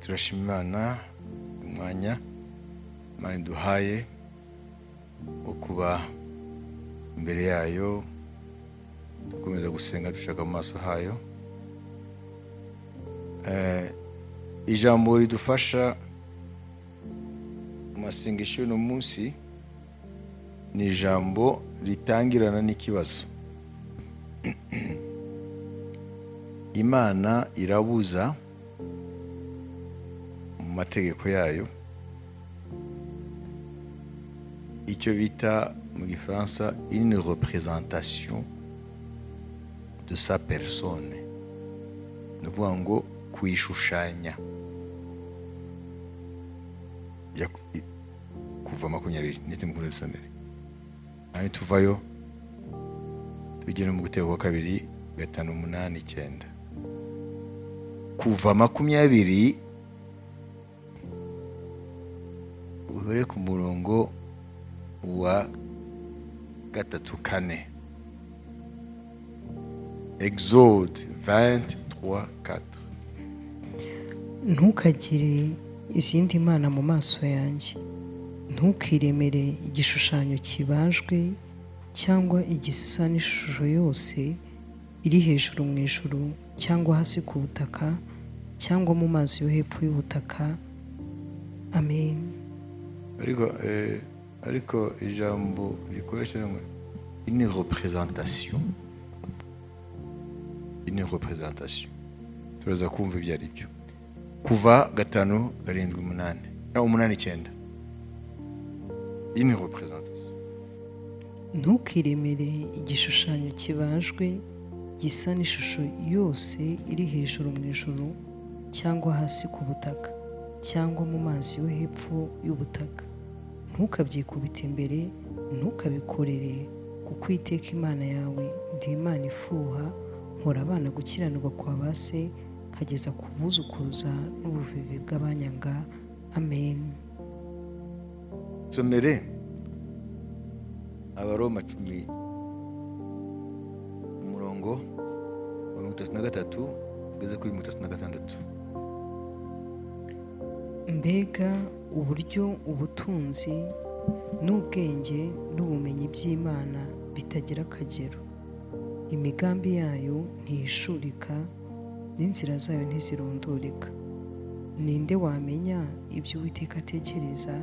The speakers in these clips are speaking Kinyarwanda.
Turashima Imana umwanya Imana iduhaye wo kuba imbere yayo, dukomeza gusenga dushaka mu maso hayo. Ijambo ridufasha mu masengesho y'uno munsi ni ijambo ritangirana n'ikibazo. Imana irabuza mu mategeko yayo icyo bita mu gifaransa une représentation de sa personne, ni ukuvuga ngo kuyishushanya. Kuva 20 ndetse mukuru dusomere, hanyuma tuvayo tugere mu Gutegeka kwa Kabiri 5, 8, 9. Kuva 20 uhere ku murongo wa 3, 4. Exode 23, 4. Ntukagire izindi mana mu maso yanjye. Ntukiremere igishushanyo kibajwe cyangwa igisa n'ishusho yose iri hejuru mu ijuru cyangwa hasi ku butaka cyangwa mu mazi yo hepfo y'ubutaka. Amen. Ariko ijambo rikoresha ngo une représentation, une représentation, turaza kumva ibyo ari byo. Kuva 5, 7, 8, 8, 9, une représentation. Ntukiremere igishushanyo kibajwe gisa n'ishusho yose iri hejuru mu ijuru cyangwa hasi ku butaka cyangwa mu mazi yo hepfo y'ubutaka. Ntukabyikubite imbere, ntukabikorere, kuko Uwiteka Imana yawe ndi Imana ifuha, mpora abana gukiranirwa kwa ba se nkageza ku buzukuruza n'ubuvivi bw'abanyanga. Amen. Somere Abaroma 10, umurongo wa 33 ugeze kuri 36. Mbega uburyo ubutunzi n'ubwenge n'ubumenyi by'Imana bitagira akagero! Imigambi yayo ntihishurika, n'inzira zayo ntizirondoreka. Ninde wamenya ibyo Uwiteka atekereza,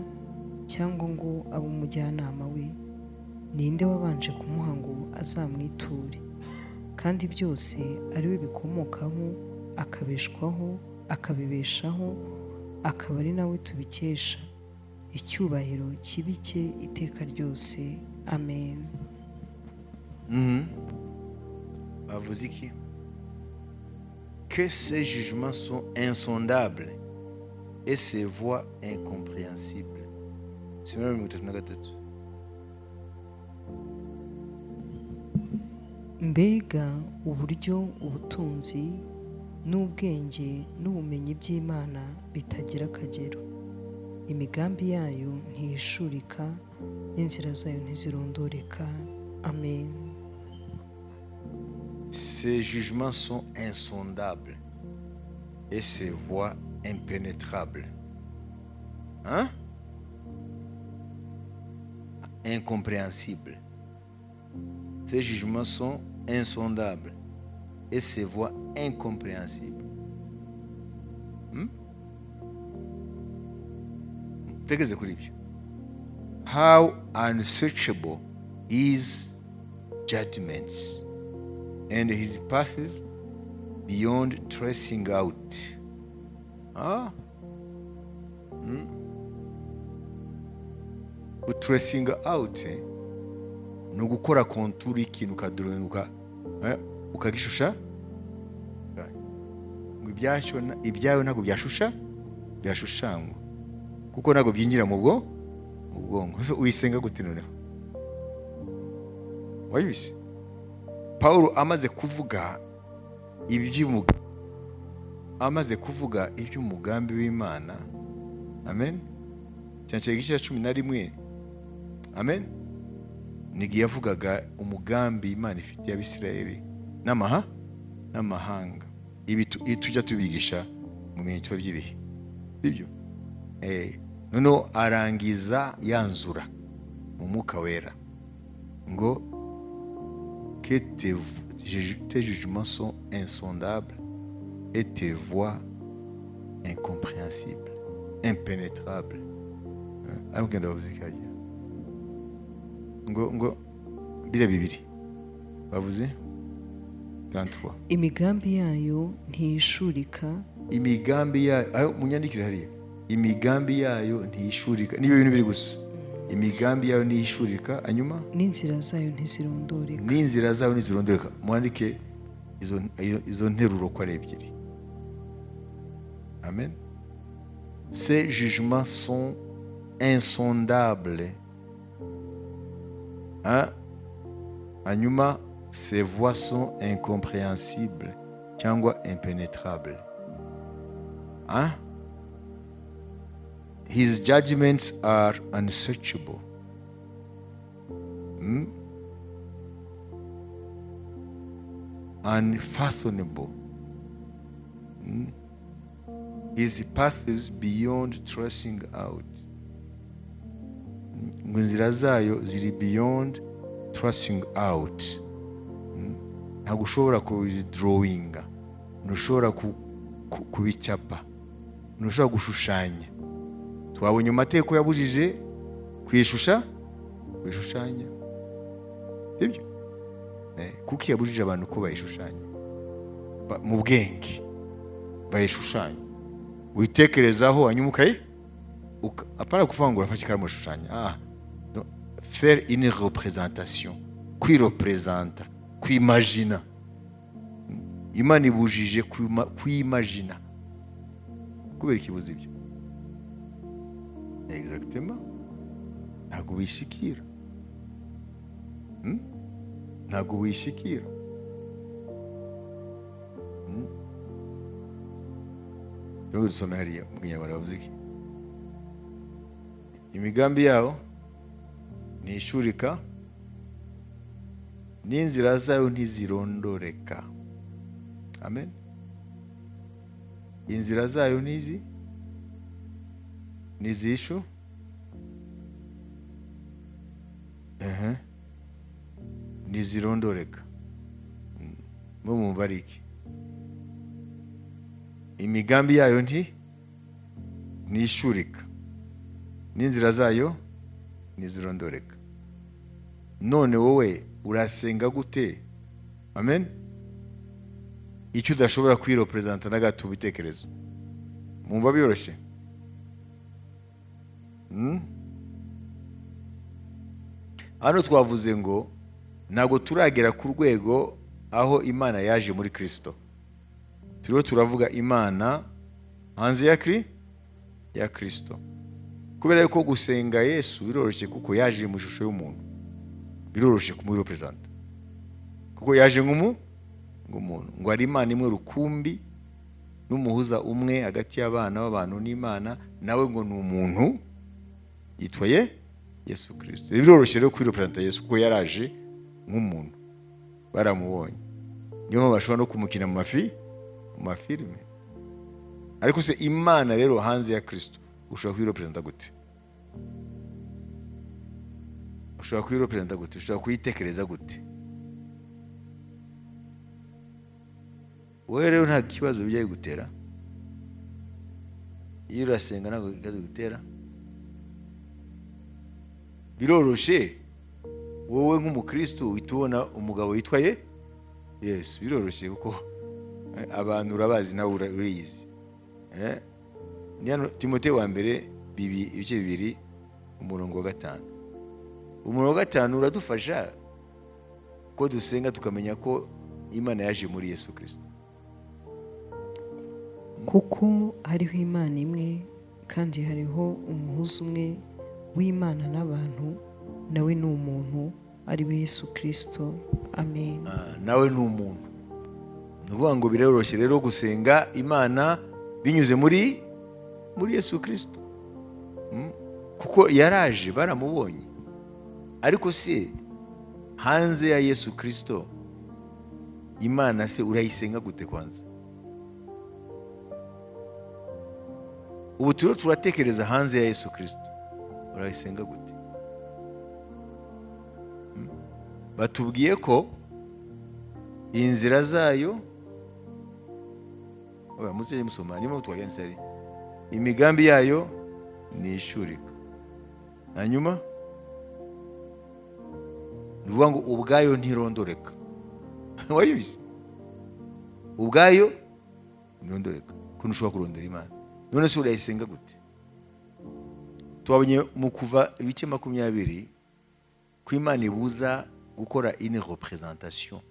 cyangwa ngo abe umujyanama we? Ninde wabanje kumuha ngo azamwiture? Kandi byose ari we bikomokaho, akabeshwaho, akabibeshaho, akaba ari nawe tubikesha. Icyubahiro kibe icye iteka ryose. Amen. Bavuze iki? Que ses jugements sont insondables et ses voies incompréhensibles. Sura 33. Mbega uburyo ubutunzi n'ubwenge n'ubumenyi by'Imana bitagira akagero! Imigambi yayo ntihishurika, n'inzira zayo ntizirondoreka. Amen. Ses jugements sont insondables et ses voies impénétrables. Hein? Incompréhensibles. Ses jugements sont insondables et ses voies incompréhensibles. Tekereza kuri ibyo. How unsearchable his judgments and his paths beyond tracing out. Ah? Tracing out ni ugukora contour y'ikintu, ukadrawinga, ukagishusha ngo ibyacyo ibyawe ntabwo byashushanywa kuko ntabwo byinjira mu bwonko. So uyisenga gute noneho? Wabibise Paulo amaze kuvuga iby'umugambi w'Imana, amen, cyane cyane igice cya 11, amen, n'igihe yavugaga umugambi Imana ifitiye Abisirayeli n'amahanga. Ibi tujya tubigisha mu bimenyetso by'ibihe, sibyo? Noneho arangiza yanzura mu Mwuka Wera ngo que tes jugements sont insondables et tes voies incompréhensibles, impénétrables. Ariko bavuze iki hariya? Ngo biriya bibiri bavuze 33. Imigambi yayo ntiyishurika. Imigambi yayo, aho munyandikire hariya, imigambi yayo ntiyishurika. Niba ibintu biri gusa, imigambi yayo ntiyishurika, hanyuma n'inzira zayo ntizirondoreka. N'inzira zayo ntizirondoreka. Mwandike izo nteruro ko ari ebyiri. Amen. Ces jugements sont insondables, hein? Hanyuma ces voies sont incompréhensibles cyangwa impénétrables, hein? His judgments are unsearchable. Unfathomable. His path is beyond tracing out. Ngo inzira zayo ziri beyond tracing out. Ntabwo ushobora kubidrawinga, ntushobora kubicapa, ntushobora gushushanya. Twabonye mu mateko yabujije kwishushanya, sibyo? Kuko yabujije abantu ko bayishushanya mu bwenge, bayishushanya witekerezaho, hanyuma ukayi apana kuvuga ngo urafashe ikaramu ushushanya. No, faire une représentation, kwirepresenta, kwimagina. Imana ibujije kwimagina. Kubera ikibuza ibyo exactement, ntabwo wishikira. Ntabwo wishikira. Turimo dusome hariya mu Kinyarwanda bavuze iki? Imigambi yawo ntishurika, n'inzira zayo ntizirondoreka. Amen. Inzira zayo ntizishu ntizirondoreka. Bo mumva ari iki? Imigambi yayo ntishurika, n'inzira zayo ntizirondoreka. None wowe urasenga gute? Amen. Icyo udashobora kwirepresenta na gato bitekerezo, mumva byoroshye? Hano twavuze ngo ntabwo turagera ku rwego aho Imana yaje muri Kristo. Turiho turavuga Imana hanze ya Kristo. Kubera yuko gusenga Yesu biroroshye, kuko yaje mu ishusho y'umuntu, biroroshye kumurepresenta, kuko yaje nk'umuntu. Ngo ari Imana imwe rukumbi n'umuhuza umwe hagati y'abana b'abantu n'Imana, nawe ngo ni umuntu yitwa Yesu Kristo. Biroroshye rero kwirepresenta Yesu kuko yaraje nk'umuntu, baramubonye. Niyo mpamvu bashobora no kumukina mu mafilime. Ariko se Imana rero hanze ya Kristo ushobora kuyirepresenta gute? Ushobora kuyirepresenta gute? Ushobora kuyitekereza gute? Wowe rero nta kibazo bijya bigutera iyo urasenga, ntabwo ikibazo bigutera. Biroroshe wowe nk'umukristo uhita ubona umugabo witwa Yesu. Biroroshye kuko abantu urabazi, nawe uriyizi. Ni hano Timoteyo wa mbere ibice 2 umurongo wa 5. Umurongo wa 5 uradufasha ko dusenga tukamenya ko Imana yaje muri Yesu Kristo. Kuko hariho Imana imwe, kandi hariho umuhuza umwe w'Imana n'abantu, nawe ni umuntu, ari we Yesu Kristo. Amen. Nawe ni umuntu. Ni ukuvuga ngo biroroshye rero gusenga Imana binyuze muri Yesu Kristo. Kuko yaraje baramubonye. Ariko se hanze ya Yesu Kristo Imana se urayisenga gute kwanza? Ubu turiho turatekereza hanze ya Yesu Kristo, urayisenga gute? Batubwiye ko inzira zayo, oya, muzajye musoma, niyo mpamvu twabyanditse ari imigambi yayo ni ishurika. Hanyuma ni ukuvuga ngo ubwayo ntirondoreka. Wabizi, ubwayo ntirondoreka, ko ntushobora kurondera Imana. None se urayisenga gute? Twabonye mu Kuva ibice 20 ko Imana ibuza gukora une représentation,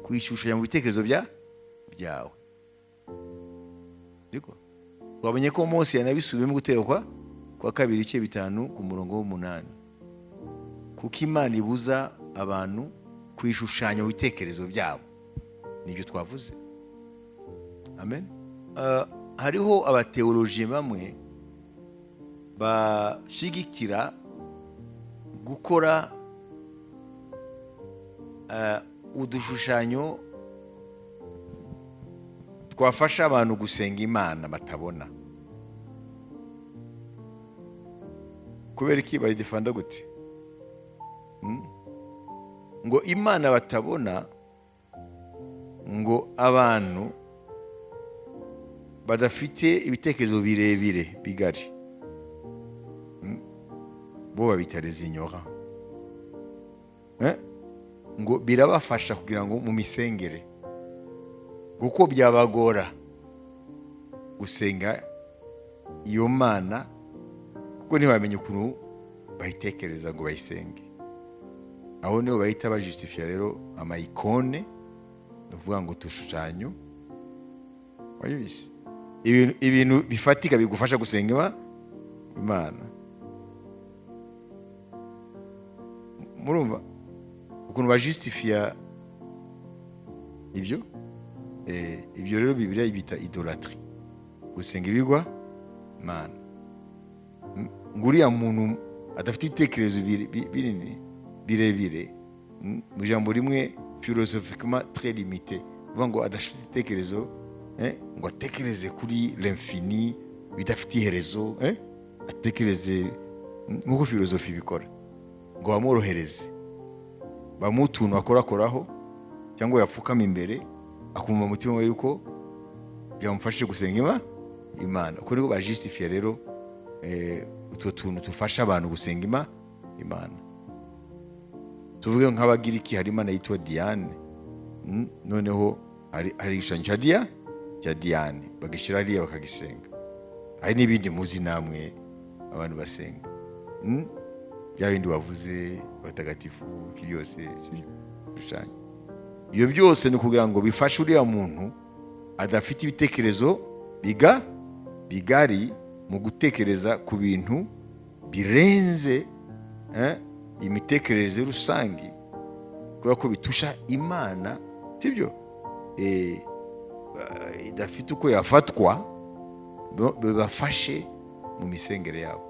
kuyishushanya mu bitekerezo byawe. Ariko twabonye ko Mose yanabisubiyemo Gutegekwa kwa Kabiri ibice 5 ku murongo w'8, kuko Imana ibuza abantu kuyishushanya mu bitekerezo byabo. Nibyo twavuze. Amen. Hariho abateoloji bamwe bashigikira gukora udushushanyo twafasha abantu gusenga Imana batabona. Kubera iki bayidefanda gute? Ngo Imana batabona, ngo abantu badafite ibitekerezo birebire bigari, bo babita les ignorants, ngo birabafasha kugira ngo mu misengere, kuko byabagora gusenga iyo Mana, kuko ntibamenye ukuntu bayitekereza ngo bayisenge. Aho niho bahita bajustifia rero amayikone, ni ukuvuga ngo udushushanyo, wabizi, ibintu bifatika bigufasha gusenga Imana. Murumva ukuntu bajustifia ibyo? Ibyo rero Bibiliya ibita idolatry, gusenga ibigwa Mana. Ngo uriya muntu adafite ibitekerezo binini birebire, mu ijambo rimwe philosophiquement très limité, uvuga ngo adafite ibitekerezo, ngo atekereze kuri l'infini bidafite iherezo, atekereze nk'uko filozofi bikora, ngo bamworohereze, bamuhe utuntu akorakoraho cyangwa yapfukama imbere akumva umutima we yuko byamufashije gusenga Imana. Uko niko bajustifiye rero utwo tuntu tufasha abantu gusenga Imana. Tuvuge nk'Abagiriki hari imana yitwa Diane, noneho hari igishushanyo cya Diane bagishyira hariya bakagisenga. Hari n'ibindi muzi namwe abantu basenga, bya bindi wavuze batagatifu byose ibishushanyo. Ibyo byose ni kugira ngo bifashe uriya muntu adafite ibitekerezo bigari mu gutekereza ku bintu birenze imitekerereze rusange, kubera ko bitusha Imana, sibyo? Idafite uko yafatwa, bibafashe mu misengere yabo.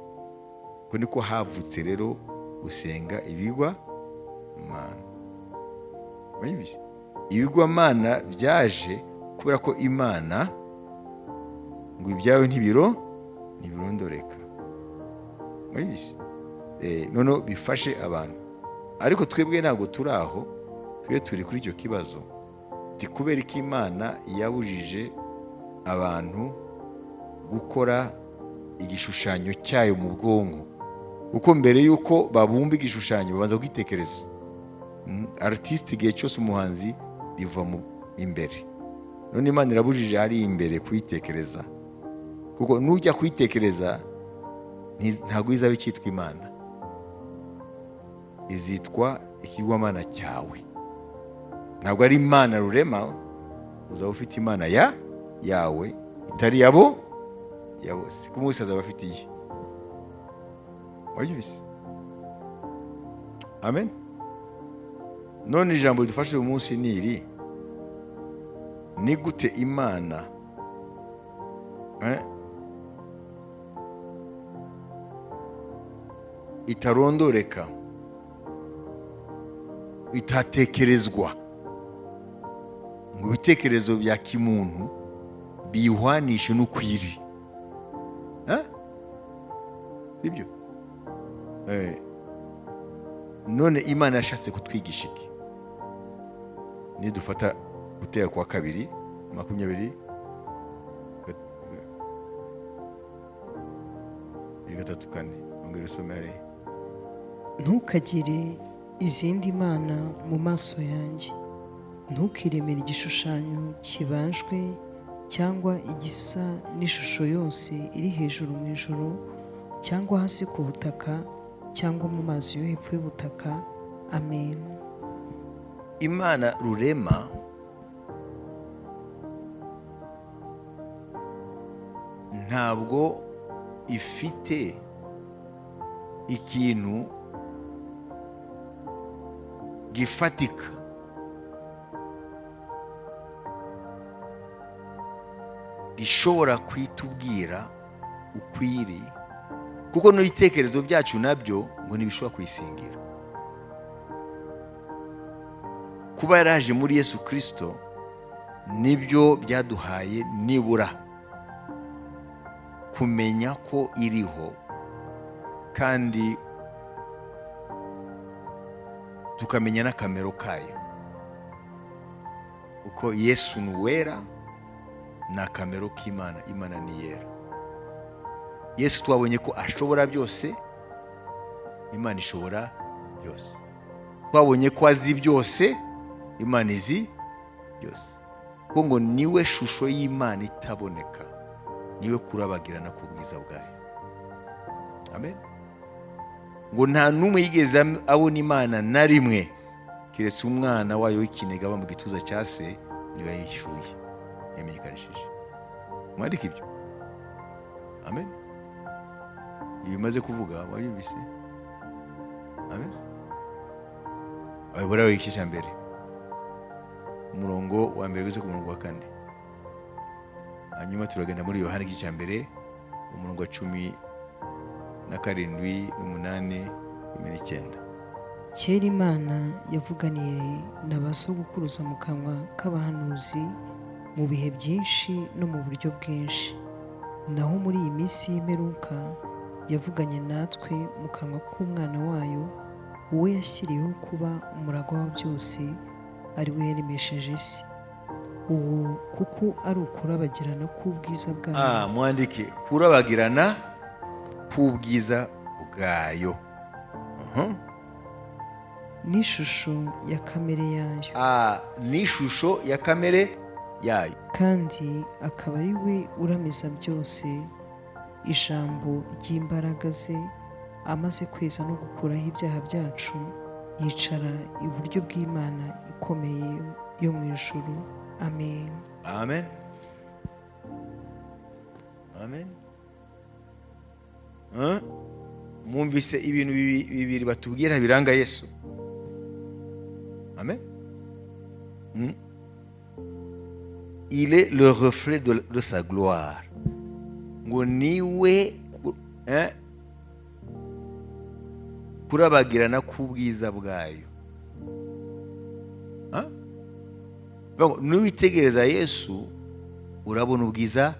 Ko niko havutse rero gusenga ibigwa Mana. Ibigwa Mana byaje kubera ko Imana ngo ibyawe ntibirondoreka. Noneho bifashe abantu. Ariko twebwe ntabwo turi aho, twe turi kuri icyo kibazo. Kubera ko Imana yabujije abantu gukora igishushanyo cyayo mu bwonko, kuko mbere yuko babumba igishushanyo babanza kwitekereza. Artiste igihe cyose umuhanzi biva mu imbere. None Imana irabujije ari imbere kuyitekereza, kuko nujya kuyitekereza ntabwo izaba icyitwa Imana, izitwa ikigwamana cyawe. Ntabwo ari Imana rurema, uzaba ufite Imana yawe itari yabo ya bose. Kuko wese azaba afite iye. Wabyumvise? Amen. None ijambo ridufasha uyu munsi ni iri: ni gute Imana itarondoreka, itatekerezwa, ngo ibitekerezo bya kimuntu bihwanishe n'ukwiri. Sibyo? None Imana yashatse kutwigisha iki? Nidufata gutera kwa kabiri 20 3 4, ongera usome hariya. Ntukagire izindi mana mu maso yanjye, ntukiremere igishushanyo kibajwe cyangwa igisa n'ishusho yose iri hejuru mu ijuru cyangwa hasi ku butaka cyangwa mu mazi yo hepfo y'ubutaka. Amen. Imana rurema ntabwo ifite ikintu gifatika gishobora kwitubwira ukwiri, kuko n'ibitekerezo byacu nabyo ngo ntibishobora kuyisingira. Kuba yaraje muri Yesu Kristo nibyo byaduhaye nibura kumenya ko iriho, kandi tukamenya n'akamero kayo, uko Yesu ni uwera, ni akamero k'Imana, Imana ni yera. Yesu twabonye ko ashobora byose, Imana ishobora byose. Twabonye ko azi byose, Imana izi byose. Kuko ngo niwe shusho y'Imana itaboneka, niwe kurabagirana ku bwiza bwayo. Amen. Ngo nta n'umwe yigeze abona Imana na rimwe keretse umwana wayo w'ikinege aba mu gituza cya se, niwe yahishuye, yamenyekanishije. Mwandike ibyo. Amen. Ibi maze kuvuga wabyumvise? Amen. Abaheburayo igice cya mbere, umurongo wa mbere ugeze ku murongo wa 4. Hanyuma turagenda muri Yohana igice cya mbere, umurongo wa 17, 8, 19. Kera Imana yavuganiye na ba sogokuruza mu kanwa k'abahanuzi mu bihe byinshi no mu buryo bwinshi, naho muri iyi minsi y'imperuka yavuganye natwe mu kanwa k'umwana wayo, uwo yashyiriyeho kuba umuragwa wa byose, ari we yaremesheje isi. Uwo kuko ari ukurabagirana k'ubwiza bwayo. Mwandike kurabagirana k'ubwiza bwayo. N'ishusho ya kamere yayo. N'ishusho ya kamere yayo. Kandi akaba ari we uramiza byose, ijambo ry'imbaraga ze, amaze kweza no gukuraho ibyaha byacu, yicara iburyo bw'Imana ikomeye yo mu ijuru. Amen. Amen. Amen. Mwumvise ibintu bibiri batubwira biranga Yesu. Amen. Il est le reflet de sa gloire. Ngo niwe kurabagirana k'ubwiza bwayo. Nuwitegereza Yesu urabona ubwiza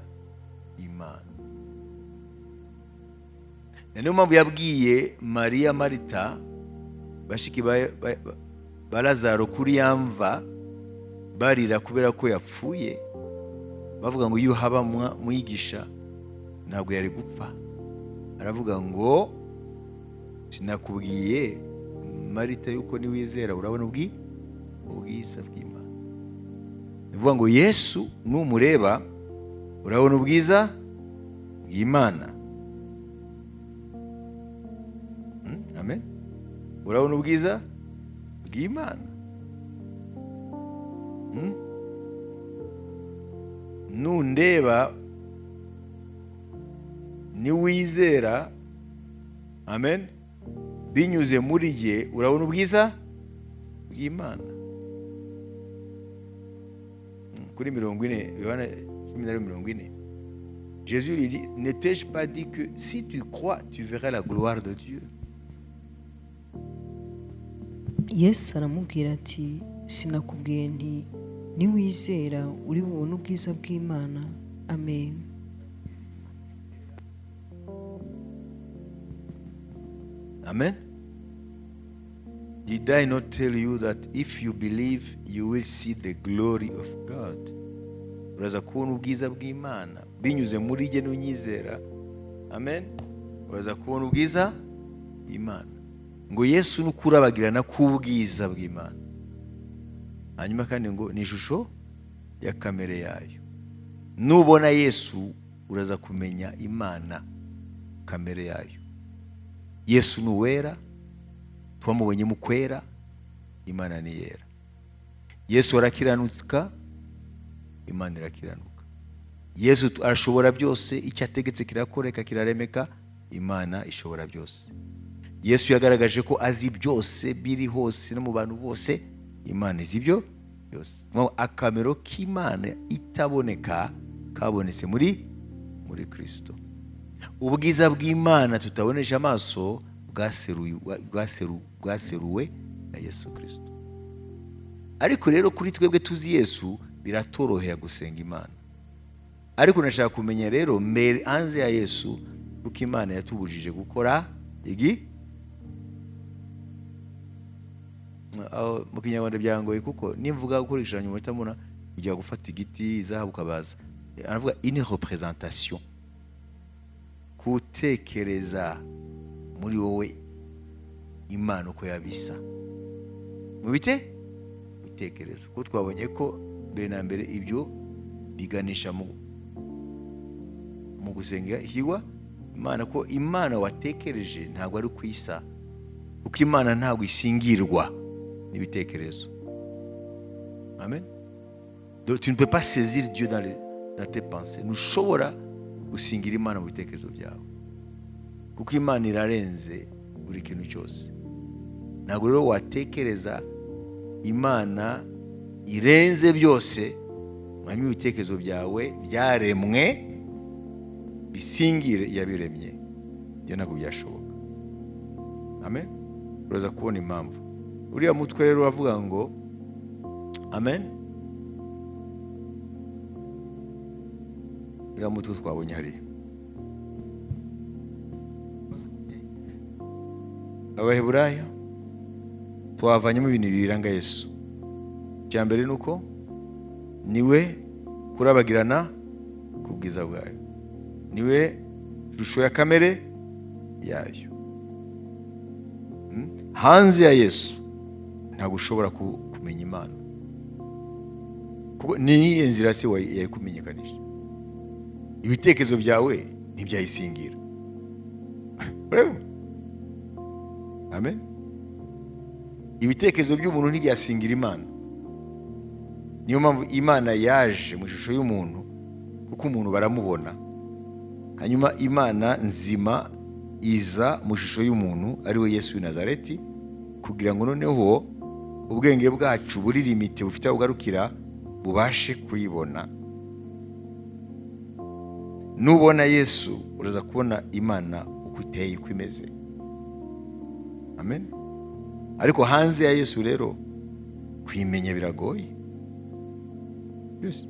Imana. Niyo mpamvu yabwiye Mariya, Marita, bashiki ba Lazaro kuri yamva barira kubera ko yapfuye, bavuga ngo iyo haba mwigisha ntabwo yari gupfa. Aravuga ngo sinakubwiye Marita yuko niwizera urabona ubwiza bw'Imana. Bivuga ngo Yesu numureba urabona ubwiza bw'Imana. Amen. Urabona ubwiza bw'Imana. Nundeba niwizera, amen, binyuze muri ye urabona ubwiza bw'Imana. Kuri 40, Yohana 14. Jésus lui dit, ne t'ai-je pas dit que si tu crois, tu verras la gloire de Dieu? Yesu aramubwira ati, sinakubwiye nti niwizera uri bubone ubwiza bw'Imana. Amen. Amen. Did I not tell you that if you believe, you will see the glory of God? Uraza kubona ubwiza bw'Imana binyuze muri jye nunyizera. Amen. Uraza kubona ubwiza bw'Imana. Ngo Yesu ni ukurabagirana k'ubwiza bw'Imana. Hanyuma kandi ngo ni ishusho ya kamere yayo. Nubona Yesu, uraza kumenya Imana, kamere yayo. Yesu ni uwera, twamubonye mu kwera, Imana ni yera. Yesu arakiranuka, Imana irakiranuka. Yesu arashobora byose, icyo ategetse kirakoreka, kiraremeka, Imana ishobora byose. Yesu yagaragaje ko azi byose biri hose no mu bantu bose, Imana izi ibyo byose. Ngo akamero k'Imana itaboneka kabonetse muri Kristo. Ubwiza bw'Imana tutabonesha amaso bwaseruwe na Yesu Kristo. Ariko rero kuri twebwe tuzi Yesu, biratorohera gusenga Imana. Ariko nashaka kumenya rero mbere hanze ya Yesu, kuko Imana yatubujije gukora igi. Aho mu Kinyarwanda byangoye, kuko nimvuga gukora igishushanyo muhita mubona kujya gufata igiti, izahabu, ukabaza. Aravuga une représentation, gutekereza muri wowe Imana uko yabisa mu bite bitekerezo, kuko twabonye ko mbere na mbere ibyo biganisha mu gusenga higwa Imana, ko Imana watekereje ntabwo ari kwisa, kuko Imana ntabwo isingirwa n'ibitekerezo. Amen. Donc, tu ne peux pas saisir Dieu dans tes pensées. Ntushobora gusingira Imana mu bitekerezo byawe, kuko Imana irarenze buri kintu cyose. Ntabwo rero watekereza Imana irenze byose, hanyuma ibitekerezo byawe byaremwe bisingire iyabiremye. Ibyo ntabwo byashoboka. Amen. Uraza kubona impamvu uriya mutwe rero uravuga ngo amen. Uriya mutwe twabonye hariya, Abaheburayo, twavanyemo ibintu biranga Yesu. Icya mbere ni uko niwe kurabagirana ku bwiza bwayo, niwe shusho ya kamere yayo. Hanze ya Yesu ntabwo ushobora kumenya Imana, kuko ni inzira se yayikumenyekanisha. Ibitekerezo byawe ntibyayisingira. Urabona? Amen. Ibitekerezo by'umuntu ntibyasingira Imana. Niyo mpamvu Imana yaje mu ishusho y'umuntu, kuko umuntu baramubona. Hanyuma Imana nzima iza mu ishusho y'umuntu, ari we Yesu w'i Nazareti, kugira ngo noneho ubwenge bwacu buri limite, bufite aho bugarukira, bubashe kuyibona. Nubona Yesu, uraza kubona Imana uko iteye, uko imeze. Amen. Ariko hanze ya Yesu rero kuyimenya biragoye. Yes.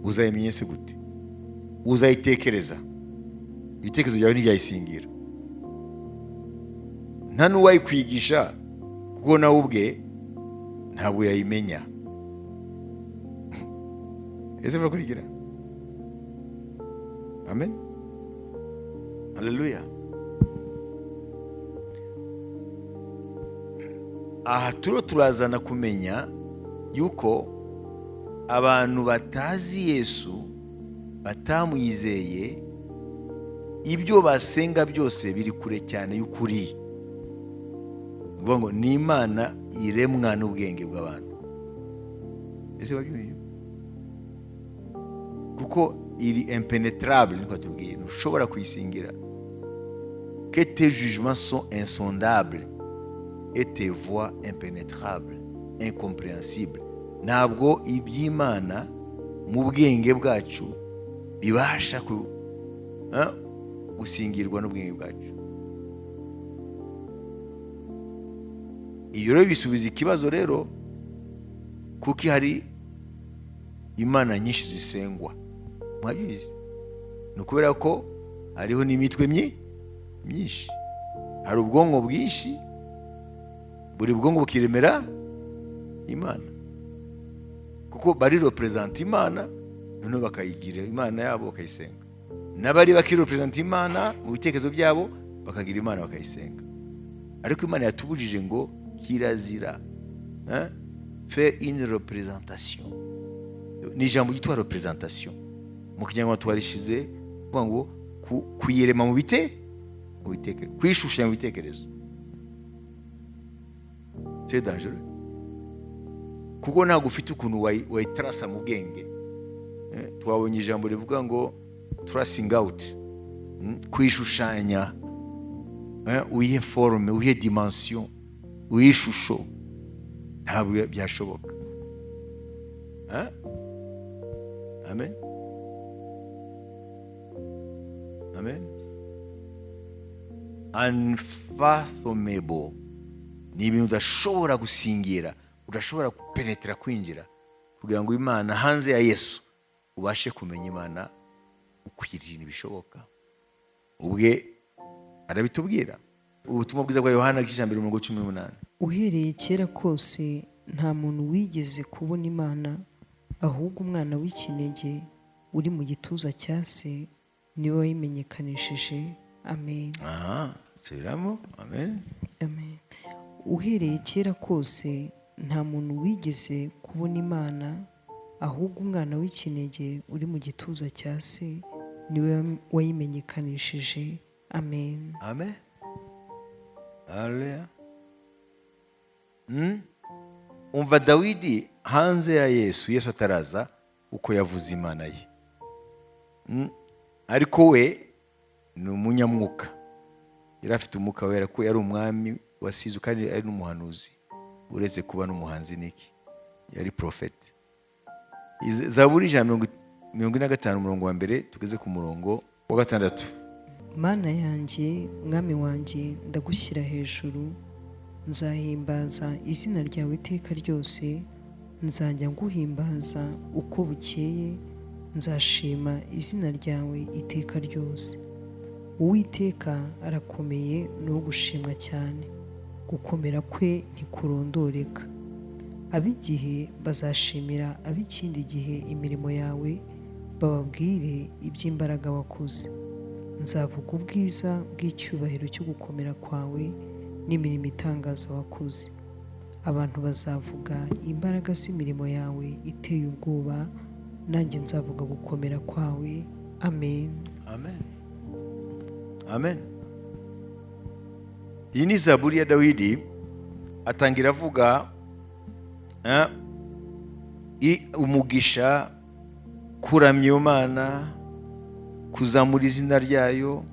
Uzayimenya se gute? Uzayitekereza? Ibitekerezo byawe ntibyayisingira. Nta n'uwayikwigisha, kuko nawe ubwe ntabwo yayimenya. Ese murakurikira? Amen. Haleluya. Aha turiho turazana kumenya yuko abantu batazi Yesu, batamwizeye, ibyo basenga byose biri kure cyane y'ukuri. Ni ukuvuga ngo ni Imana iremwa n'ubwenge bw'abantu. Ese babyumva? Kuko iri impenetrable, niko atubwiye, ntushobora kuyisingira. Que tes jugements sont insondables et tes voies impénétrables, incompréhensibles. Ntabwo iby'Imana mu bwenge bwacu bibasha gusingirwa n'ubwenge bwacu. Ibyo rero bisubiza ikibazo rero, kuko hari imana nyinshi zisengwa. Mwabizi? Ni ukubera ko hariho n'imitwe myinshi. Hari ubwonko bwinshi, buri bwonko bukiremera imana, kuko bari représenta Imana, noneho bakayigira imana yabo, bakayisenga. N'abari baki représenta Imana mu bitekerezo byabo, bakagira imana, bakayisenga. Ariko Imana yatubujije ngo kirazira, hein? Faire une représentation. Ni ijambo ryitwa représentation mu Kinyarwanda twarishize kuvuga ngo kuyirema mu bitekerezo, kuyishushanya mu bitekerezo. C'est dangereux, kuko ntabwo ufite ukuntu wayitarasa mu bwenge. Twabonye ijambo rivuga ngo tracing out, kuyishushanya, uyihe forme, uyihe dimension, uyihe ishusho, ntabwo byashoboka. Eh? Amen, amen. Unfathomable ni ibintu udashobora gusingira, udashobora gupenetera, kwinjira kugira ngo Imana hanze ya Yesu ubashe kumenya Imana ukwiriye. Ntibishoboka. Ubwe arabitubwira, Ubutumwa bwiza bwa Yohana, igice cya mbere, umurongo 18. Uhereye kera kose nta muntu wigeze kubona Imana, ahubwo umwana w'ikinege uri mu gituza cya se niwe wayimenyekanishije. Amen. Aha, subiramo. Amen. Amen. Uhereye kera kose nta muntu wigeze kubona Imana, ahubwo umwana w'ikinege uri mu gituza cya se niwe wayimenyekanishije. Amen. Amen, haleluya. Umva Dawidi hanze ya Yesu, Yesu ataraza, uko yavuze Imana ye. Ariko we ni umunyamwuka, yari afite Umwuka Wera, ko yari umwami wasizwe kandi ari n'umuhanuzi, uretse kuba n'umuhanzi niki, yari prophète. Zaburi 145, umurongo wa mbere tugeze ku murongo wa gatandatu. Mana yanjye, Mwami wanjye, ndagushyira hejuru, nzahimbaza izina ryawe iteka ryose. Nzajya nguhimbaza uko bukeye, nzashima izina ryawe iteka ryose. Uwiteka arakomeye, ni uwo gushimwa cyane, gukomera kwe ntikurondoreka. Ab'igihe bazashimira ab'ikindi gihe imirimo yawe, bababwire iby'imbaraga wakoze. Nzavuga ubwiza bw'icyubahiro cyo gukomera kwawe n'imirimo itangaza wakoze. Abantu bazavuga imbaraga z'imirimo yawe iteye ubwoba, nanjye nzavuga gukomera kwawe. Amen. Amen, amen. Iyi ni Zaburi ya Dawidi. Atangira avuga umugisha, kuramya iyo Mana, kuzamura izina ryayo,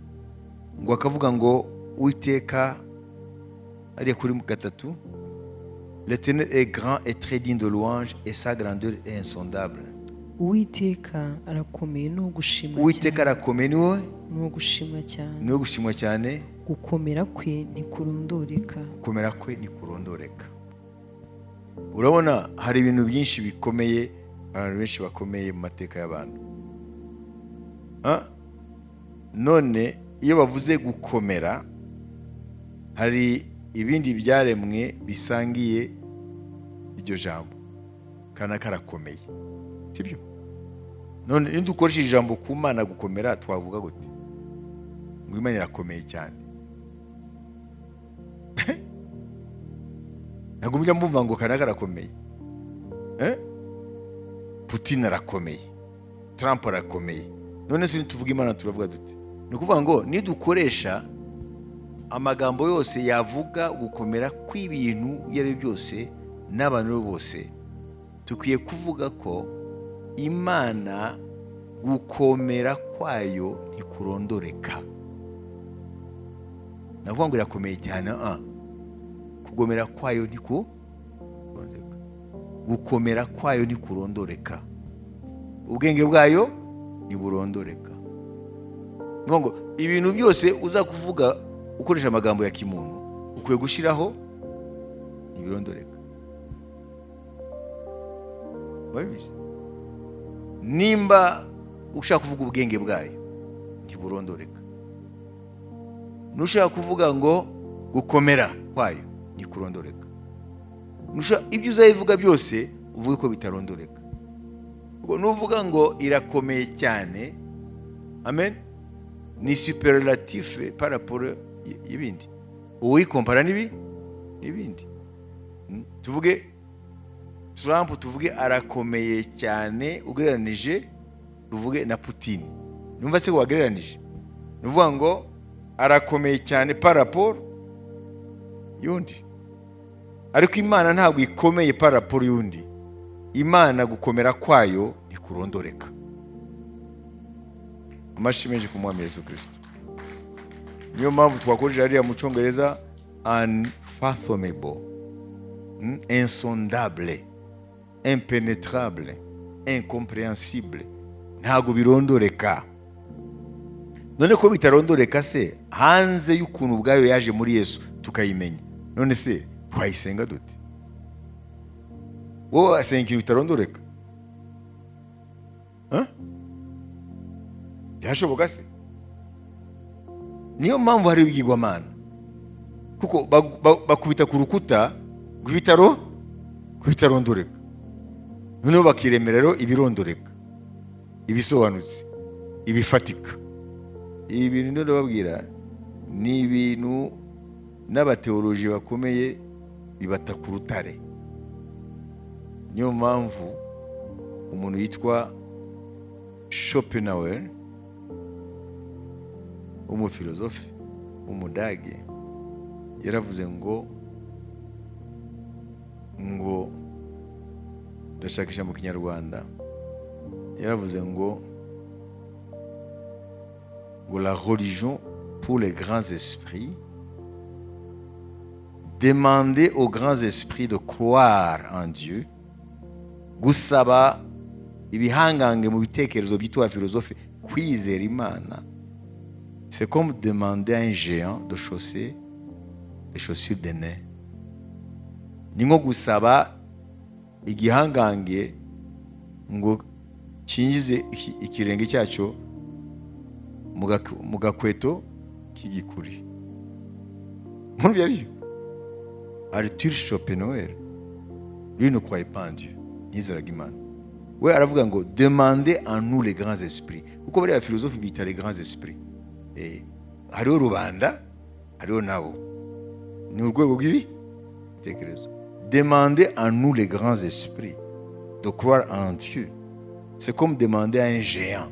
ngo akavuga ngo Uwiteka, ariya kuri gatatu: "L'Éternel est grand et très digne de louange, et sa grandeur est insondable." Uwiteka arakomeye, ni uwo gushimwa Uwiteka cyane. arakomeye, ni wowe Ni uwo gushimwa cyane. Ni wo gushimwa cyane. Gukomera kwe ntikurondoreka. Gukomera kwe ntikurondoreka. Urabona, hari ibintu byinshi bikomeye, abantu benshi bakomeye mu mateka y'abantu. Ah, none iyo bavuze gukomera, hari ibindi byaremwe bisangiye iryo jambo, kana karakomeye, sibyo? None nidukoresha ijambo ku Mana gukomera, twavuga gute ngo Imana irakomeye cyane? Ntabwo mujya muvuga ngo kanaka arakomeye, eh? Putin arakomeye, Trump arakomeye. None se nituvuga Imana turavuga dute? Ni ukuvuga ngo nidukoresha amagambo yose yavuga gukomera kw'ibintu ibyo ari byo byose n'abantu bose, dukwiye kuvuga ko Imana gukomera kwayo ntikurondoreka. Navuga ngo irakomeye cyane, kugomera kwayo ntikurondoreka, gukomera kwayo ntikurondoreka, ubwenge bwayo ntiburondoreka. Ni ngo ibintu byose uza kuvuga ukoresha amagambo ya kimuntu, ukwiye gushyiraho ntibirondoreka. Wabizi, nimba ushaka kuvuga ubwenge bwayo, ntiburondoreka. Nushaka kuvuga ngo Gukomera kwayo ntikurondoreka. Ibyo uzabivuga byose, uvuge ko bitarondoreka. Nuvuga ngo irakomeye cyane, amen, ni superlatif par rapport y'ibindi, uwikompara n'ibindi. Tuvuge Trump, tuvuge arakomeye cyane ugereranije, tuvuge na Putin. Numva se wagereranije, ni ukuvuga ngo arakomeye cyane par rapport y'undi. Ariko Imana ntabwo ikomeye par rapport y'undi. Imana gukomera kwayo ntikurondoreka. Amashyi menshi ku Mwami Yesu Kirisito. Niyo mpamvu twakoresheje hariya mu Cyongereza unfathomable, insondable, impenetrable, incompréhensible. Ntabwo birondoreka. None ko bitarondoreka se, hanze y'ukuntu ubwayo yaje muri Yesu tukayimenya, none se twayisenga dute? Wowe wasenga ikintu bitarondoreka? Huh? Byashoboka se? Niyo mpamvu hari ibigirwamana, kuko bakubita ku rukuta rw'ibitaro rw'ibitarondoreka, noneho bakiremera rero ibirondoreka, ibisobanutse, ibifatika. Ibi bintu ndio ndababwira, ni ibintu n'abateoloji bakomeye bibata ku rutare. Niyo mpamvu umuntu yitwa Schopenhauer, w'umufilozofe w'Umudage, yaravuze ngo ndashakisha mu Kinyarwanda, yaravuze ngo la religion pour les grands esprits, demander aux grands esprits de croire en Dieu, gusaba ibihangange mu bitekerezo byitwa filozofe kwizera Imana, c'est comme demander à un géant de chausser les chaussures des nains. Ni nko gusaba igihangange ngo cyinjize ikirenge cyacyo mu gakweto k'igikuri. Muri ibyo aribyo, Arthur Schopenhauer, lui, ne croyait pas en Dieu, ntiyizeraga Imana. We aravuga ngo demandez en nous les grands esprits, kuko bariya filozofe bita les grands esprits. Hariho rubanda, hariho nabo, ni urwego rw'ibi bitekerezo. Demandez en nous les grands esprits de croire en Dieu, c'est comme demander à un géant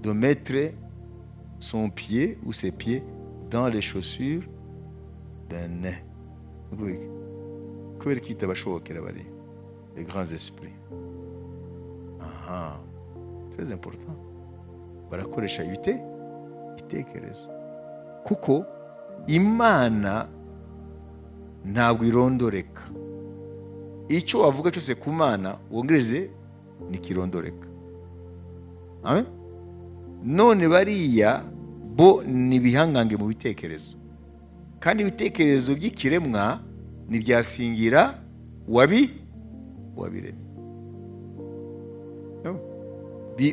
de mettre son pied ou ses pieds dans les chaussures d'un nain. Kubera ko itabashobokera bari les grands esprits. Aha, très important, barakoresha ibitekerezo, kuko Imana ntabwo irondoreka. Icyo wavuga cyose ku Mana wongereze ntikirondoreka. Amen? None bariya bo ni ibihangange mu bitekerezo, kandi ibitekerezo by'ikiremwa ntibyasingira wabiremye. No.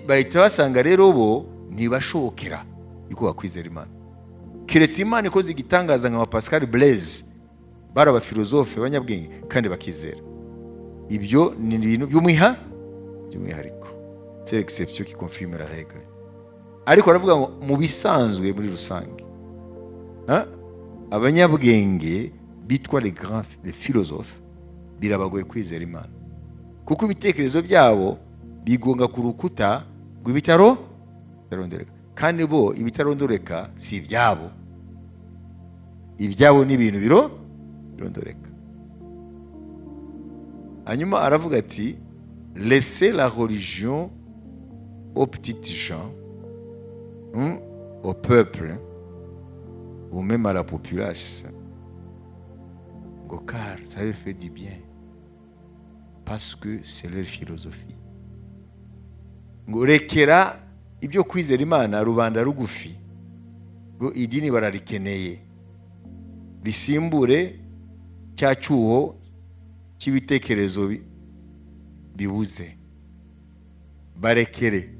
Bahita basanga rero bo ntibashobokera yuko bakwizera Imana, keretse Imana ikoze igitangaza, nka Pascal, Blaise, bari abafilozofe b'abanyabwenge kandi bakizera. Ibyo ni ibintu by'umwihariko, c'est l'exception qui confirme la règle. Ariko aravuga ngo mu bisanzwe, muri rusange, ha? Abanyabwenge bitwa les grands, les philosophes, birabagoye kwizera Imana, kuko ibitekerezo byabo bigonga ku rukuta rw'ibitaro bitarondoreka, kandi bo ibitarondoreka si ibyabo. Ibyabo ni ibintu birondoreka. Hanyuma aravuga ati: "Laissez la religion aux petites gens, au peuple ou même à la populace, ngo car ça leur fait du bien parce que c'est leur philosophie." Ngo rekera ibyo kwizera Imana rubanda rugufi, ngo idini bararikeneye risimbure cya cyuho cy'ibitekerezo bibuze. Barekere,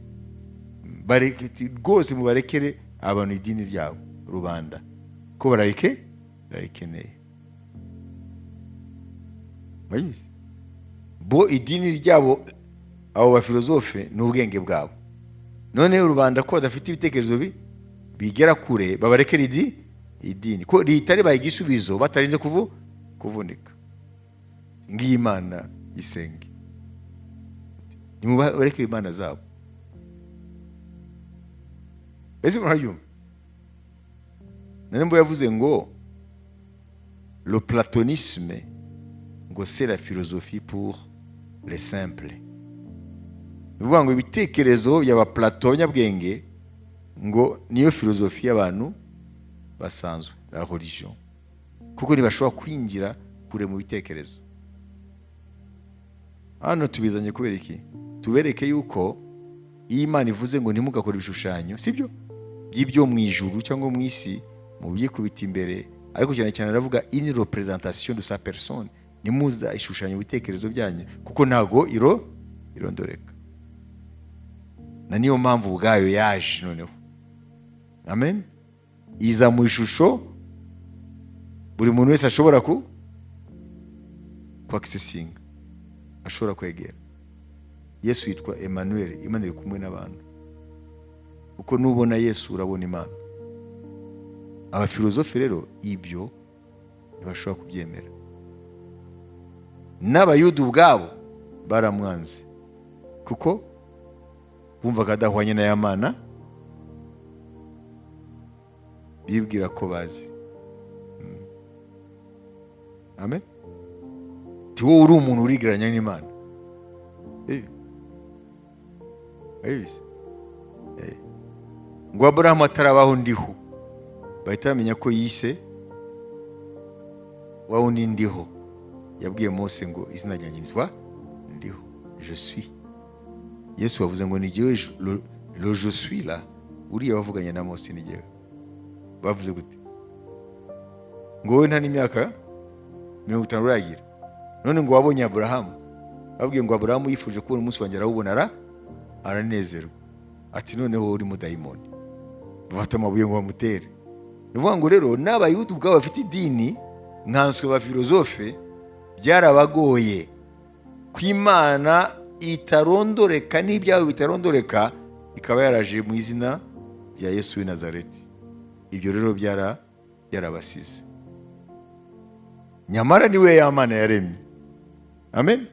rwose mubarekere abantu idini ryabo, rubanda, ko bararike. Irarikeneye. Murabizi? Bo idini ryabo, abo bafilozofe, ni ubwenge bwabo. None rubanda ko badafite ibitekerezo bigera kure, babarekera idini ko leta ribaye igisubizo batarinze kuvunika. Ngiyi Imana isenge, nimubarekere imana zabo. Ese murabyumva? Nari yavuze ngo le platonisme ngo c'est la philosophie pour les simples. Ni ukuvuga ngo ibitekerezo by'aba Plato, abanyabwenge, ngo niyo philosophie y'abantu basanzwe, la religion, kuko ntibashobora kwinjira kure mu bitekerezo. Hano tubizanye kubera iki? Tubereke yuko iyo Imana ivuze ngo ntimugakore ibishushanyo, sibyo, by'ibyo mu ijuru cyangwa mu isi, mu byikubita imbere, ariko cyane cyane aravuga une représentation de sa personne. Nimuza ishushanya ibitekerezo byanyu, kuko ntago irondoreka. Na niyo mpamvu ubwayo yaje noneho, amen, iza mu ishusho buri muntu wese ashobora ku kwaccessinga, ashobora kwegera. Yesu yitwa Emmanuel, Imana iri kumwe n'abantu, kuko nubona Yesu urabona Imana. Abafilozofe rero ibyo ntibashobora kubyemera. N'Abayuda ubwabo baramwanze, kuko bumvaga adahwanye na ya Mana bibwira ko bazi. Amen. Ti wowe uri umuntu urigereranya n'Imana. Urabizi? Ngo Aburahamu atarabaho ndiho. Bahita bamenya ko yise wa wundi ndiho yabwiye Mose ngo izina ryanjye nitwa Ndiho, je suis. Yesu wavuze ngo ni jyewe le je suis là, uriya wavuganye na Mose, ni jyewe. Bavuze gute? Ngo wowe nta n'imyaka 50 uragira, none ngo wabonye Aburahamu? Babwiye ngo Aburahamu yifuje kubona umunsi wanjye, arawubona, aranezerwa. Ati noneho wowe uri mudayimoni. Bafata amabuye ngo bamutere. Ni ukuvuga ngo rero n'Abayuda ubwabo bafite idini, nkanswe ba filozofe, byarabagoye ko Imana itarondoreka n'ibyabo bitarondoreka ikaba yaraje mu izina rya Yesu w'i Nazareti. Ibyo rero byarabasize. Nyamara niwe ya Mana yaremye, amen.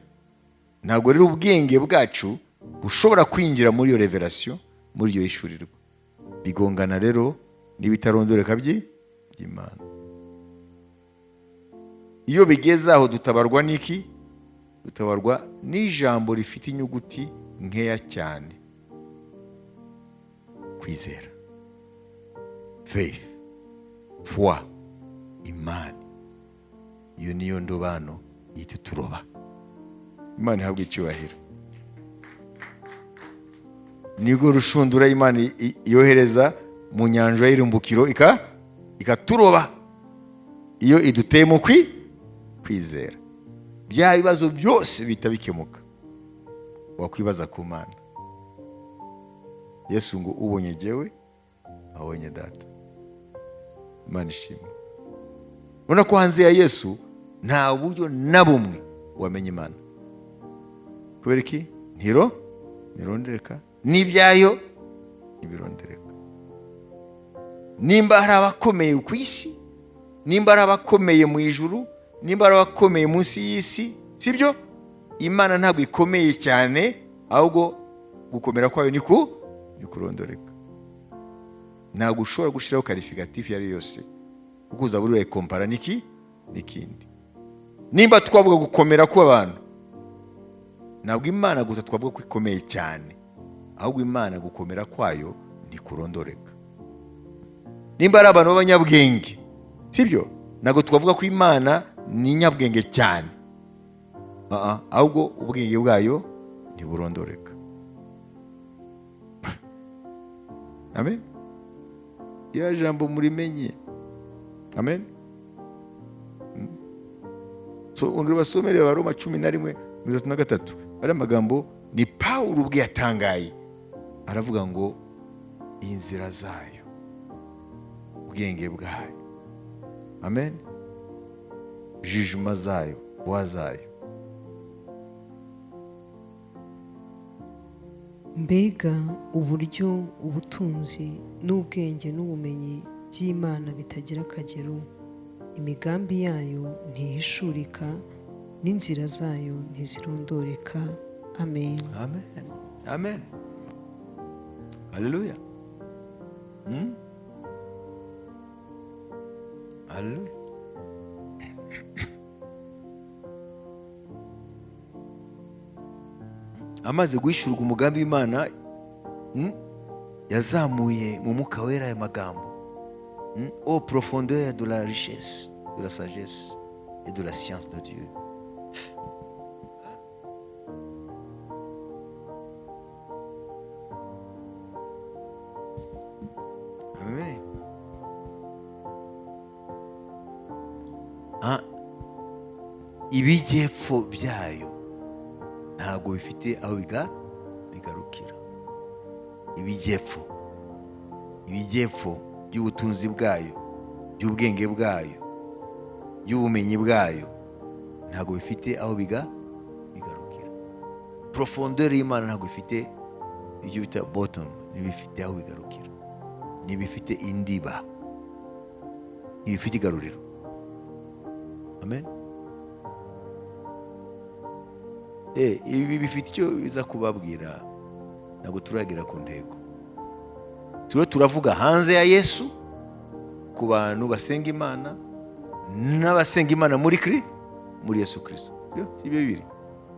Ntabwo rero ubwenge bwacu bushobora kwinjira muri iyo révélation, muri iyo hishurirwa. Bigongana rero n'ibitarondoreka by'Imana. Iyo bigeze aho, dutabarwa n'iki? Dutabarwa n'ijambo rifite inyuguti nkeya cyane, kwizera, faith, foi, imani. Iyo niyo ndobano yita turoba. Imana ihabwa icyubahiro. Nibwo rushundura Imana yohereza mu nyanja y'irimbukiro ikaturoba. Iyo iduteye mu kwizera, bya bibazo byose bihita bikemuka. Wakwibaza ku Mana. Yesu ngo ubonye jyewe abonye Data. Imana ishimwe. Ubona ko hanze ya Yesu nta buryo na bumwe wamenya Imana. Kubera iki? Ntirondereka, n'ibyayo ntibirondereka. Nimba hari abakomeye ku isi, nimba hari abakomeye mu ijuru, nimba hari abakomeye munsi y'isi, sibyo, Imana ntabwo ikomeye cyane, ahubwo gukomera kwayo ni kurondoreka. Ntabwo ushobora gushyiraho qualificatif iyo ari yo yose, kuko uzaba uri compara n'iki n'ikindi. Nimba twavuga gukomera kw'abantu, ntabwo Imana gusa twavuga ko ikomeye cyane, ahubwo Imana gukomera kwayo ni kurondoreka. Nimba ari abantu b'abanyabwenge, sibyo, ntabwo twavuga ko Imana ni inyabwenge cyane. Ahubwo ubwenge bwayo ntiburondoreka. Amen. Ya jambo murimenye. Amen. So ongera basomere Abaroma 11:33. Ari amagambo ni Pawulo ubwe yatangaye, aravuga ngo inzira zayo, ubwenge bwayo, Amen. Jugement zayo, wa zayo. Mbega uburyo ubutunzi n'ubwenge n'ubumenyi by'Imana bitagira akagero! Imigambi yayo ntihishurika, n'inzira zayo ntizirondoreka. Amen. Amen, amen, haleluya. Haleluya. Amaze guhishurwa umugambi w'Imana, yazamuye mu Mwuka Wera aya magambo: "Ô profondeur de la richesse, de la sagesse et de la science de Dieu." Amen. Ah, ibijyepfo byayo ntabwo bifite aho bigarukira. Ibijyepfo by'ubutunzi bwayo, by'ubwenge bwayo, by'ubumenyi bwayo, ntabwo bifite aho bigarukira. Profondeur y'Imana ntabwo ifite ibyo bita bottom, ntibifite aho bigarukira, ntibifite indiba, ntibifite igaruriro. Amen. Ibi bifite icyo biza kubabwira, ntabwo turagera ku ntego. Turiho turavuga hanze ya Yesu ku bantu basenga Imana n'abasenga Imana muri Yesu Kristo. Ibyo bibiri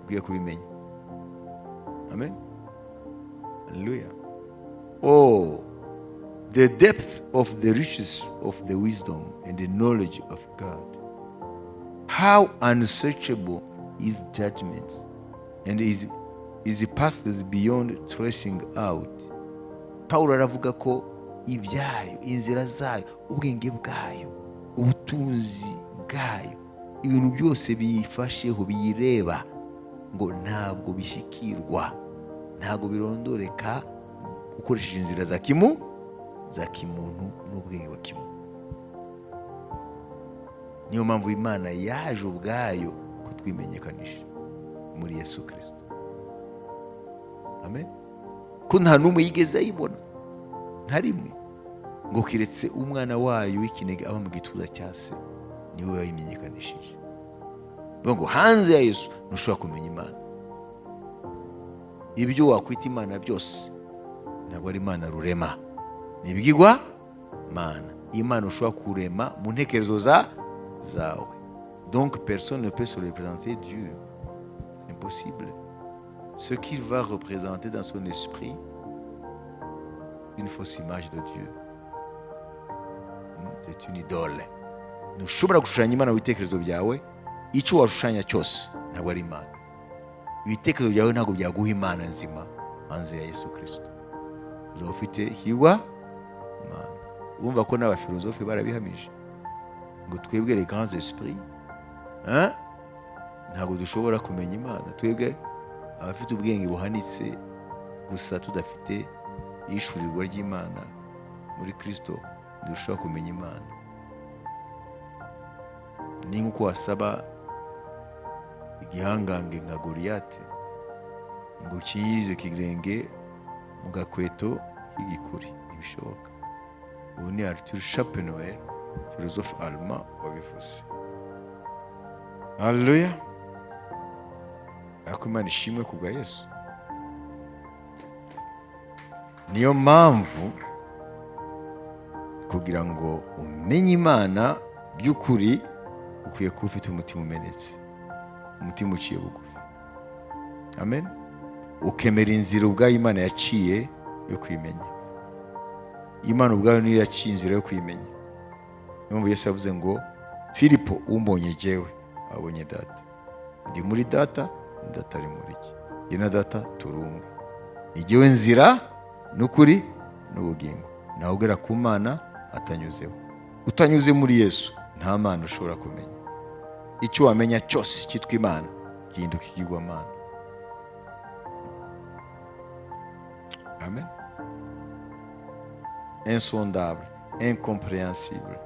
ukwiye kubimenya. Amen. Hallelujah. Oh, the depth of the riches of the wisdom and the knowledge of God. How unsearchable is judgment and his path is beyond tracing out. Pawulo aravuga ko ibyayo, inzira zayo, ubwenge bwayo, ubutunzi bwayo, ibintu byose biyifasheho, biyireba, ngo ntabwo bishyikirwa, ntabwo birondoreka ukoresheje inzira za kimuntu n'ubwenge bwa kimuntu. Niyo mpamvu Imana yaje ubwayo kutwimenyekanisha muri Yesu Kristo. Amen. Ko nta n'umwe yigeze ayibona, nta rimwe, ngo kiretse umwana wayo w'ikinege aba mu gituza cya se, niwe wayimenyekanishije. Bivuga ngo hanze ya Yesu ntushobora kumenya Imana. Ibyo wakwita Imana byose ntabwo ari Imana rurema, ni ibigirwa mana. Imana ushobora kurema mu ntekerezo zawe. Donc personne ne peut se représenter Dieu, c'est impossible. Ce qu'il va représenter dans son esprit, une fausse image de Dieu, c'est une idole. Ntushobora gushushanya Imana mu bitekerezo byawe. Icyo washushanya cyose ntabwo ari Imana. Ibitekerezo byawe ntabwo byaguha Imana nzima hanze ya Yesu Kristo. Uzaba ufite higwa Imana. Urumva ko n'abafilozofe barabihamije ngo twebwe les grands esprits, hein, ntabwo dushobora kumenya Imana. Twebwe abafite ubwenge buhanitse gusa tudafite ihishurirwa ry'Imana muri Kristo, ntidushobora kumenya Imana. Ni nk'uko wasaba igihangange nka Goliyati ngo kiyize kirenge mu gakweto k'igikuri, ntibishoboka. Ubu ni Arthur Schopenhauer, philosophe allemand, wabivuze. Haleluya. Ariko Imana ishimwe ku bwa Yesu. Niyo mpamvu kugira ngo umenye Imana by'ukuri ukwiye kuba ufite umutima umenetse, umutima uciye bugufi. Amen. Ukemera inzira ubwayo Imana yaciye yo kwimenya. Imana ubwayo niyo yaciye inzira yo kwimenya. Niyo mpamvu Yesu yavuze ngo Filipo, umbonye jyewe abonye data. Ndi muri data, data ari muri jye. Jye na data turi umwe. Ni jyewe nzira n'ukuri n'ubugingo. Ntawe ugera ku Mana atanyuzeho. Utanyuze muri Yesu nta Mana ushobora kumenya. Icyo wamenya cyose cyitwa Imana gihinduka ikigirwamana. Amen. Insondable, incompréhensible,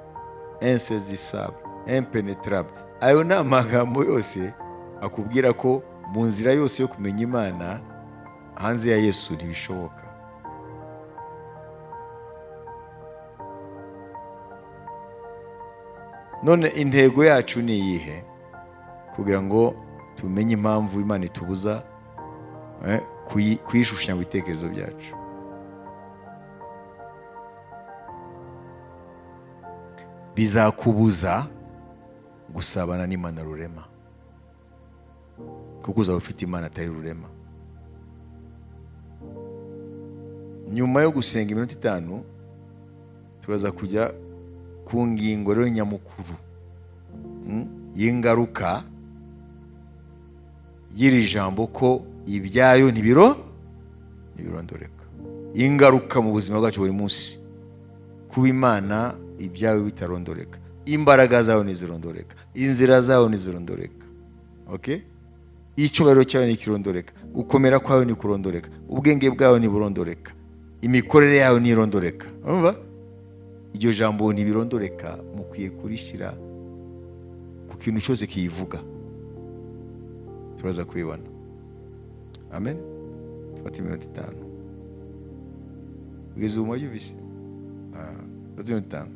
Insaisissable, impenetrable. Ayo ni amagambo yose akubwira ko mu nzira yose yo kumenya Imana hanze ya Yesu ntibishoboka. None intego yacu ni iyihe? Kugira ngo tumenye impamvu Imana itubuza kuyishushanya mu bitekerezo byacu. Bizakubuza gusabana n'Imana rurema, kuko uzaba ufite Imana atari rurema. Nyuma yo gusenga iminota 5 turaza kujya ku ngingo rero nyamukuru y'ingaruka y'iri jambo ko ibyayo ntibirondoreka. Ingaruka mu buzima bwacu buri munsi, kuba Imana ibyawe bitarondoreka, imbaraga zawe ntizirondoreka, inzira zawe ntizirondoreka, okay? Icyubahiro cyawe ntikirondoreka, gukomera kwawe ntikurondoreka, ubwenge bwawe ntiburondoreka, imikorere yawe ntirondoreka. Urumva iryo jambo ntibirondoreka, mukwiye kurishyira ku kintu cyose kiyivuga. Turaza kubibona. Amen. Fata iminota 5. Ugeze ubu mwabyumvise? Fata iminota 5.